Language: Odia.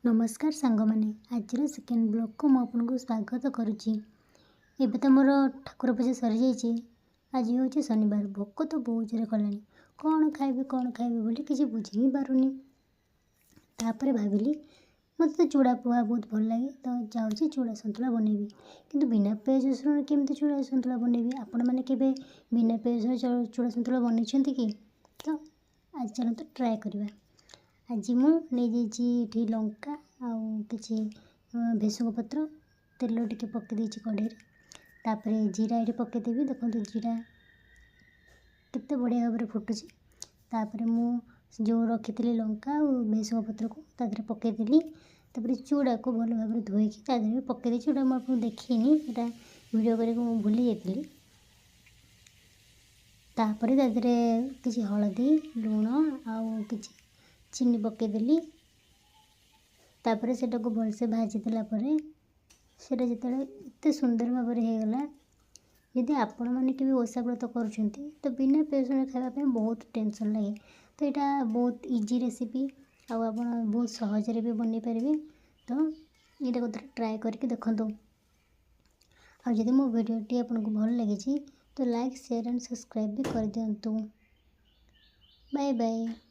ନମସ୍କାର ସାଙ୍ଗମାନେ, ଆଜିର ସେକେଣ୍ଡ ବ୍ଲଗ୍କୁ ମୁଁ ଆପଣଙ୍କୁ ସ୍ୱାଗତ କରୁଛି। ଏବେ ତ ମୋର ଠାକୁର ପୂଜା ସରିଯାଇଛି। ଆଜି ହେଉଛି ଶନିବାର। ଭୋକ ତ ବହୁତ ଜୋରେ କଲାଣି। କ'ଣ ଖାଇବି, କ'ଣ ଖାଇବି ବୋଲି କିଛି ବୁଝି ହିଁ ପାରୁନି। ତାପରେ ଭାବିଲି, ମୋତେ ତ ଚୂଡ଼ା ପୋହା ବହୁତ ଭଲ ଲାଗେ, ତ ଯାଉଛି ଚୂଡ଼ା ସନ୍ତୁଳା ବନେଇବି। କିନ୍ତୁ ବିନା ପିଆଜ ରସୁଣରେ କେମିତି ଚୂଡ଼ା ସନ୍ତୁଳା ବନେଇବି? ଆପଣମାନେ କେବେ ବିନା ପିଆଜ ରସୁଣ ଚୂଡ଼ା ସନ୍ତୁଳା ବନେଇଛନ୍ତି କି? ତ ଆଜି ଚାଲନ୍ତୁ ଟ୍ରାଏ କରିବା। ଆଜି ମୁଁ ନେଇଯାଇଛି ଏଠି ଲଙ୍କା ଆଉ କିଛି ଭେସୁଙ୍ଗା ପତ୍ର, ତେଲ ଟିକେ ପକାଇ ଦେଇଛି କଢ଼େଇରେ। ତାପରେ ଜିରା ଏଠି ପକାଇଦେବି। ଦେଖନ୍ତୁ, ଜିରା କେତେ ବଢ଼ିଆ ଭାବରେ ଫୁଟୁଛି। ତାପରେ ମୁଁ ଯେଉଁ ରଖିଥିଲି ଲଙ୍କା ଆଉ ଭେସୁଙ୍ଗା ପତ୍ରକୁ ତା ଦେହରେ ପକାଇଦେଲି। ତାପରେ ଚୂଡ଼ାକୁ ଭଲ ଭାବରେ ଧୋଇକି ତା ଦେହରେ ପକାଇ ଦେଇଛି। ଚୂଡ଼ା ମୁଁ ଆପଣଙ୍କୁ ଦେଖେଇନି, ଏଇଟା ଭିଡ଼ିଓ କରିବାକୁ ମୁଁ ଭୁଲି ଯାଇଥିଲି। ତାପରେ ତା ଦେହରେ କିଛି ହଳଦୀ, ଲୁଣ ଆଉ କିଛି ଚିନି ପକାଇଦେଲି। ତାପରେ ସେଟାକୁ ଭଲସେ ଭାଜି ଦେଲା ପରେ ସେଇଟା ଯେତେବେଳେ ଏତେ ସୁନ୍ଦର ଭାବରେ ହେଇଗଲା। ଯଦି ଆପଣମାନେ କେବେ ଓଷା ବ୍ରତ କରୁଛନ୍ତି, ତ ବିନା ପିଆଜ ରସୁଣ ଖାଇବା ପାଇଁ ବହୁତ ଟେନସନ୍ ଲାଗେ। ତ ଏଇଟା ବହୁତ ଇଜି ରେସିପି ଆଉ ଆପଣ ବହୁତ ସହଜରେ ବି ବନେଇ ପାରିବେ। ତ ଏଇଟାକୁ ଥରେ ଟ୍ରାଏ କରିକି ଦେଖନ୍ତୁ। ଆଉ ଯଦି ମୋ ଭିଡ଼ିଓଟି ଆପଣଙ୍କୁ ଭଲ ଲାଗିଛି, ତ ଲାଇକ୍, ସେୟାର ଆଣ୍ଡ ସବସ୍କ୍ରାଇବ୍ ବି କରିଦିଅନ୍ତୁ। Bye bye.